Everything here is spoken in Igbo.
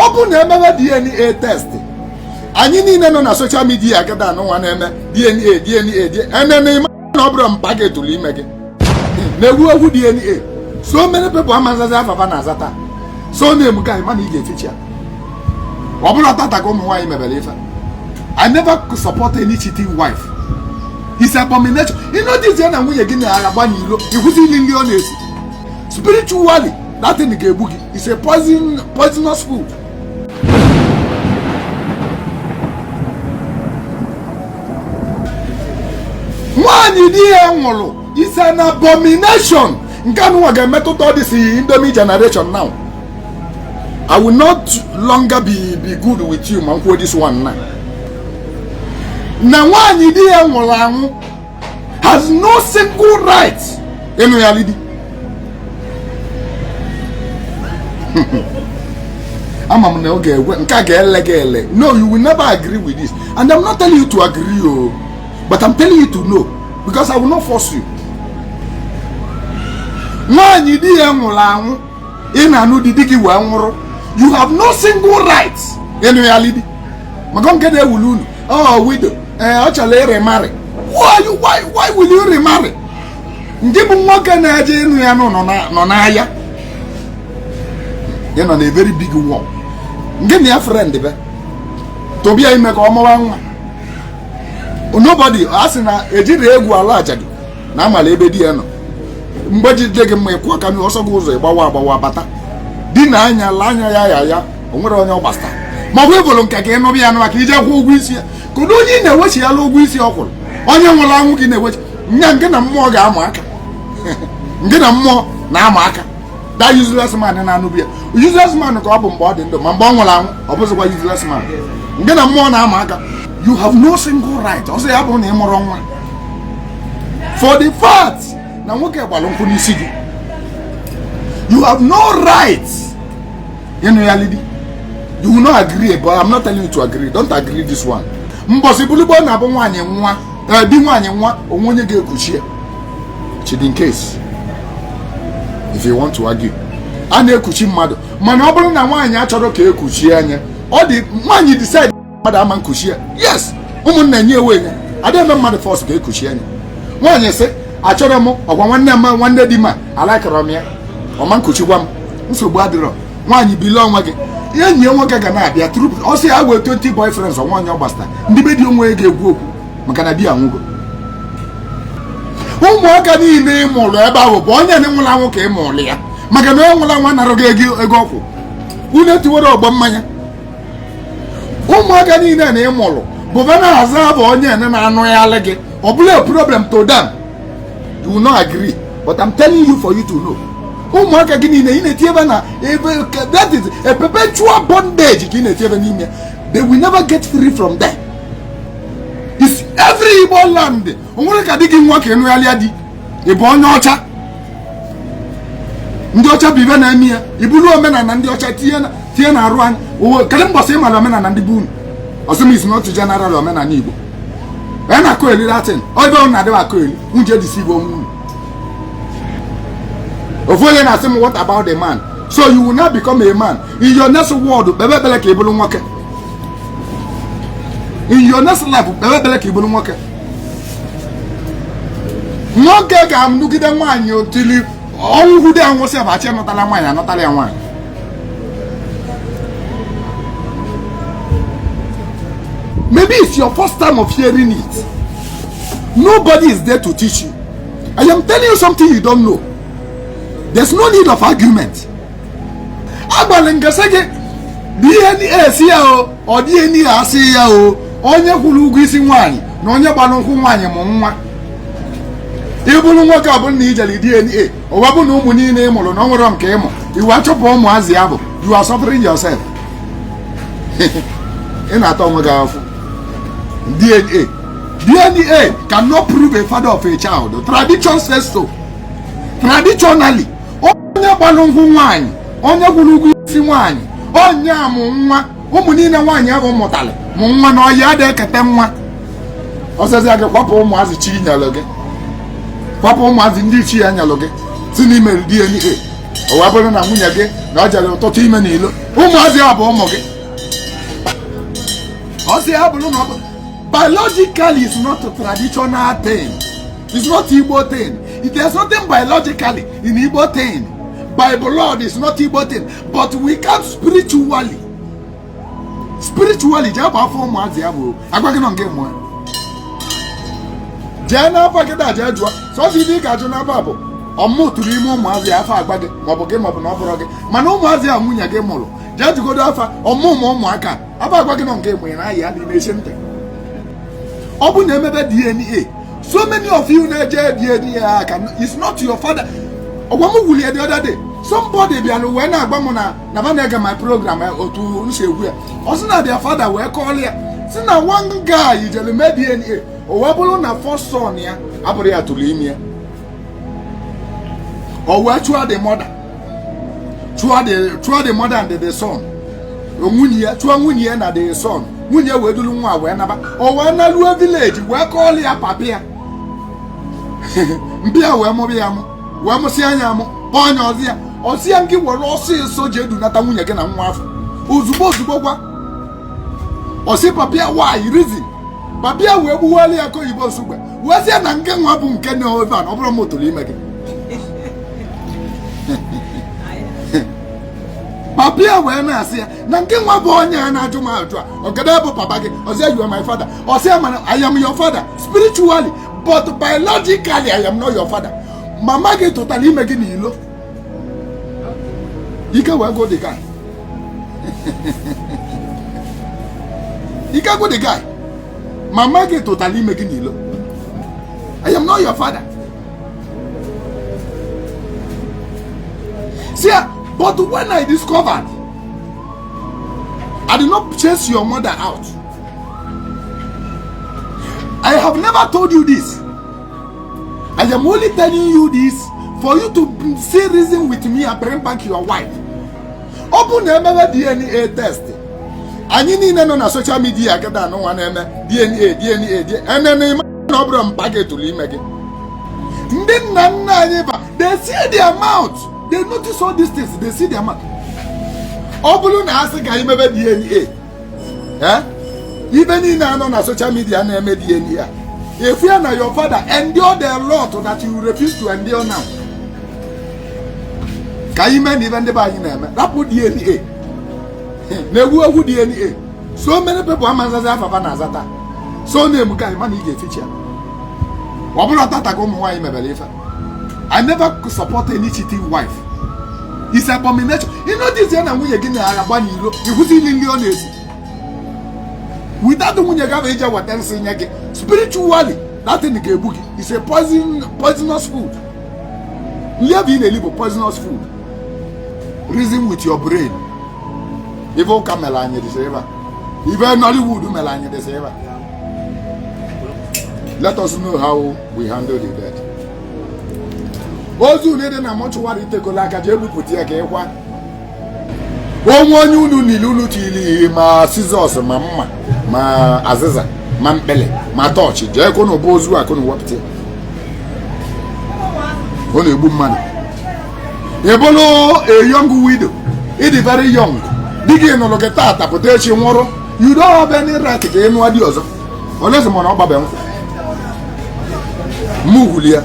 Ọ bụrụ na emewe DNA test, anyị niile nọ na social media kịta anụnwa na-eme DNA DNA enene ịma na ọ bụrụ mpa gị tụrụ ime gị na-ewu egwu DNA. So many people amazazi afa fa na-aza taa. So na-emu ka ịma na ị ga-efichi ya. Ọ bụrụ tata ka ụmụ nwaanyị mebere ife. I never support any cheating wife. It's abomination. You know this ya na nwunye gị na-agba n'ilo, ịkwụsị ili nri ọ na-esi. Spiritually, that thing ga-egbu gị. It's a poisonous food. Nwaanyị di ya nwụrụ is an abomination. Nke anụnwa ga-emetụta this Indomie generation now. I will not longer be good with you ma m kwuo this one now. Na nwaanyị di ya nwụrụ anwụ has no single right ịnụ ya lidi. Ama m na ọ ga-egwe nke a ga-ele gị ele. No, you will never agree with this, and I'm not telling you to agree o, but I'm telling you to know, because I will not force you. Nwaanyị di ya nwụrụ anwụ ị na-anụ di di gị wee nwụrụ, you have no single right ịnụ ya lidi. Maka nke na-ewuli unu, oh widow, ee ọ chọrọ ịremarry. Why will you remarry? Ndị bụ nwoke na-eje ịnụ ya nọ n'ahịa, ị nọ na a very big war. Nke na ya friend be tobia ime ka ọ mụwa nwa. Nobody a sị na ejiri egwu ala ajadu na amala ebe di ya nọ. Mgbe jide gị mma ịkwụ aka ọsọ gị ụzọ ịgbawa agbawa bata di na anya la anya ya ya ya o nwere onye ọ gbasara. Ma ọ bụ ịbụrụ nke ka ịnụbịa ya maka ije kwụ ụgwọ isi ya. Kedu onye ị na-ewechighala ụgwọ isi ọ kwụrụ? Onye nwụrụ anwụ gị na-ewechi nya nke na mmụọ ga-ama aka. Nke na mmụọ na-ama aka. That useless man na-anụbi ya, useless man ka ọ bụ mgbe ọ dị ndụ, ma mgbe ọ nwụrụ anwụ ọ bụzikwa useless man. Nke na mmụọ na-ama aka. You have no single right. Ọsọ ya bụrụ na ị mụrụ nwa, for the fact na nwoke gbalụ nkwụ n'isi gị, you have no right ịnụ ya lidi. You will not agree, but I'm not telling you to agree. Don't agree this one. Mbọsị bulugbo na-abụ nwaanyị nwa di nwaanyị nwa onwe onye ga-ekuchi ya. Chidi, in case if you want to argue, a na-ekuchi mmadụ, mana ọ bụrụ na nwaanyị achọrọ ka ekuchie anya, ọ dị nwaanyị decide mmadụ ama nkuchi ya. Yes, ụmụnna nye ewe enye adịghị eme mmadụ force ka ekuchie anya. Nwaanyị sị achọrọ m ọgwa nwanne m nwanne di m alakọrọ m ya, ọma nkuchikwa m, nsogbu adịrọ. Nwaanyị bilie onwe gị, ihe enyi ya nwoke ga na-abịa tru ọsọ ya wee 20 boyfriends ọnwa onye ọ gbasara ndị be di onwe ga-ekwu okwu maka na di anwụgo. Ụmụaka niile ị mụrụ ebe ahụ bụ onye nwụrụ anwụ ka ị mụrụ ya, maka na onye nwụrụ anwụ anarụ gị ego ọkwụ unu etiwere ọgbọ mmanya. Ụmụaka niile na ị mụrụ bụ ba na-aza bụ onye na-anụ ya alị gị, ọ bụla a problem to them. You will not agree, but I'm telling you for you to know. Ụmụaka gị niile ị na-eti ebe na ebe, that is a perpetual bondage ka ị na-eti ebe n'ime. They will never get free from there. It's every Igbo land. O nwere ka di gị nwa ka ịnụgharịa di, ị bụ onye ọcha, ndị ọcha bụ ibe na-eme ya. Ibulu omenala ndị ọcha tinye na arụ anyị. Kedu mbọsị ị mara omenala ndị be unu? Ọsị m is not general omenala Igbo. Ya na-akụ eli Latin ebe ọ na-adịba akụ eli nje deceive onwe unu. Ofu onye na-asị m, what about the man? So you will not become a man in your next world. Kpebe ekpere ka ị bụrụ nwoke in your next life. Kpebe ekpere ka ị bụrụ nwoke. Nwoke ga-anụgide nwaanyị otili ọnwụ hude anwụsị abachi anọtala nwaanyị anọtala ya nwaanyị. Maybe it's your first time of hearing it. Nobody is there to teach you. I am telling you something you don't know. There's no need of argument. Agbalị nkesị gị DNA si ya o, ọ DNA asị ya o, onye kwụrụ ụgwọ isi nwaanyị na onye gbara nkwụ nwaanyị mụ nwa. Ị bụrụ nwoke ọ bụrụ na ijere DNA, ụwa bụ na ụmụ niile ị mụrụ na ọ nwere nke ịmụ iwe achọpụ ụmụazị ya bụ you are suffering yourself. Ị na-ata onwe gị afụ. DNA cannot prove a father of a child. Tradition says so. Traditionally, onye gbalụ nkwụ nwaanyị, onye kwụrụ ụgwọ isi nwaanyị, onye amụ nwa, ụmụ niile nwaanyị ahụ mụtara mụ nwa na ọya adịghị ekete nwa. Ọsịsị gị kwapụ ụmụazị chi nyelụ gị, kwapụ ụmụazị ndị chi ya nyelụ gị si n'ime DNA. O wee bụrụ na nwunye gị na ọ jere ụtụtụ ime n'ilo, ụmụazị ya bụ ụmụ gị. Ọ sị ya bụrụ na ọ bụ biologically is not a traditional thing, it's not Igbo thing. If there's nothing biologically in Igbo thing, by blood is not Igbo thing, but we can spiritually. Spiritually, jee gba afọ ụmụazị ya bụ agwa gị nọ nke mmụọ. Jee n'afọ kịta, jee jụọ. Sọsọ ibe ị ga-ajụ n'afọ bụ ọmụ tụrụ ime ụmụazị ya, afọ agba gị, maọbụ gị maọbụ na ọ bụrụ gị. Mana ụmụazị ya nwunye gị mụrụ, jee jụgodo afa ọmụ ụmụ ụmụaka, afọ agwa gị nọ nke mụ na ya dị na-eche ntị. Ọ bụ na emebe DNA, so many of you na-eje DNA aka, it's not your father. Ọgwa m wulie the other day, somebody bịara wee na-agba m na ba na-ege my program, otu m si ekwu ya. Ọ sị na their father wee kọọrọ ya si na one guy jere mee DNA, o wee bụrụ na first son ya abụrụ ya tụrụ ime ya. O wee chụọ the mother, chụọ the mother and the son, nwunye ya, chụọ nwunye ya na the son. Nwunye wee duru nwa wee naba. O wee naluo village wee kọọlụ ya papa ya. Mbịa wee mụrụ ya mụ, wee mụsị anya amụ, kpọọ anya ọzọ ya. Ọsị ya ngị were ọsịsọ jee dunata nwunye gị na nwa afọ ozugbo ozugbo. Gwa ọsị papa ya why reason. Papa ya wee gbuwala ya ka oyibo nsugbe, wee sị ya na nke nwa bụ nke na ebe a na ọ bụrụ m tụrụ ime gị. Papa ya wee na-asị ya na nke nwa bụ onye a na-ajụ m ajụ a, ọgada bụ papa gị. Ọsị ya, "You are my father." Ọsị ya, "Mana I am your father spiritually, but biologically I am not your father. Mama gị tụtara ime gị n'ilo." Ike wee go the guy, ike go the guy. Mama gị tụtara ime gị n'ilo, I am not your father. See, but when I discovered, I did not chase your mother out. I have never told you this. I am only telling you this for you to see reason with me and bring back your wife. Ọ bụ na emebe DNA test, anyị niile nọ na social media kịta anụnwa na-eme DNA DNA DNA, na ọ bụrụ mpa gị tụrụ ime gị. Ndị nna nna anyị ba, they see their mouth, they notice all these things, they see their mouth. Ọ bụrụ na asị ka anyị mebe DNA, ibe niile anọ na social media na-eme DNA a, if you na your father endure the lot that you refuse to endure now, ka anyị mee na ibe ndị be anyị na-eme, rapụ DNA na-egwu egwu DNA. So many people amazazi afafa na-azata so na-emu ka anyị mana ị ga-eficha ya. Ọ bụrụ tata ka ụmụ nwaanyị mebere ife. I never support any cheating wife. It's abomination. You know this, ya na nwunye gị na-agba n'ilo, ịkwụsị ili nri ọ na-esi without nwunye gị ahụ ije weta nsị nye gị. Spiritually, that thing ga-egbu gị. It's a poisonous food. Nri ebe ị na-eli bụ poisonous food. Reason with your brain. Ife ụka mere anyị dịsị ebe a, ife Nollywood mere anyị dịsị ebe a. Let us know how we handle the dead. Ozu unu dị na mortuary itegola aka, jee bupụta ya ka ịkwa onwe onye unu niile unu tiri ma scissors, ma mma, ma azịza, ma mkpele, ma tọọchị, jee kụnụ bụ ozu akụnụ wepụta ya. Ọ na-egbu mmadụ. Ị bụrụ a young widow, ị dị very young, di gị nụrụ gị tata pụta echi nwụrụ, you don't have any right ka ị nụọ di ọzọ, olezi mana ọ gbabe nkwụ mụ gwuli ya.